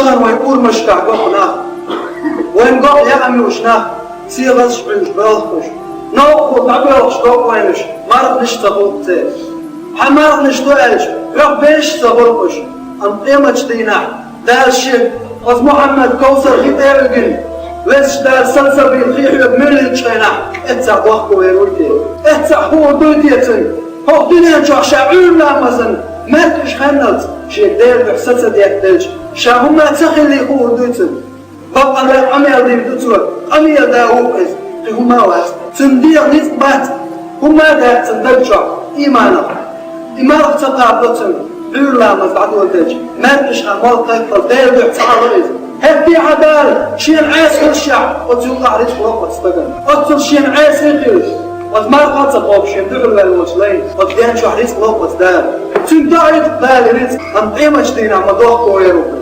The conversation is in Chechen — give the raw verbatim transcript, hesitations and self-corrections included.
Вайн урамашкахь боккха нах, вайн боккха яа муш нах, сийлахь Ӏуьллуш боьлхуш, новкъа дӀабоьлхуш боккха вайнаш, марханаш ца хуьлу церан. Хьан марханаш ду аьлча, хьох бераш ца хуьлу уьш, амма къематчу дийнахь Дала шен оцу Мухьаммад кевсар хи тӀе а вигина, везачу Дала сацабийла хи хьоьга муьлххачу хенахь, эццахь бохко вер вуй те? Эццахь хуур дуй те цуьнга? ХӀокху дуьнен чохь ша Ӏуьйра ламазан маьркӀаж хенналц, шега Делан дуьхьа са ца деттаделча, ша хӀумма ца хилли хуур дуй цуьнга? Баккъалла къамел дийр ду цо, къамел да ву иза, кхин хӀумма а вац. Цуьнан дегӀан ницкъ бац, хӀумма а дац цуьнан даг чохь, ийманах. И марха ца кхабало цуьнан, Ӏуьйра ламаз дӀадоладелча, маьркӀаж хан молла кхайкхалц Делан дуьхьа ца Ӏало иза. ХӀетте а Дала шена Ӏеса хилча, оцу юкъахь рицкъ ло оцу стагана. Оццул шена Ӏеса хилча, оцу марха а ца кхобуш шена дуьхьал ваьлла волчу лайна, оцу ден чохь рицкъ ло оцу Дала. Цуьнга до рицкъ Дала рицкъ, амма къематчу дийнахь ма дохко вер ву.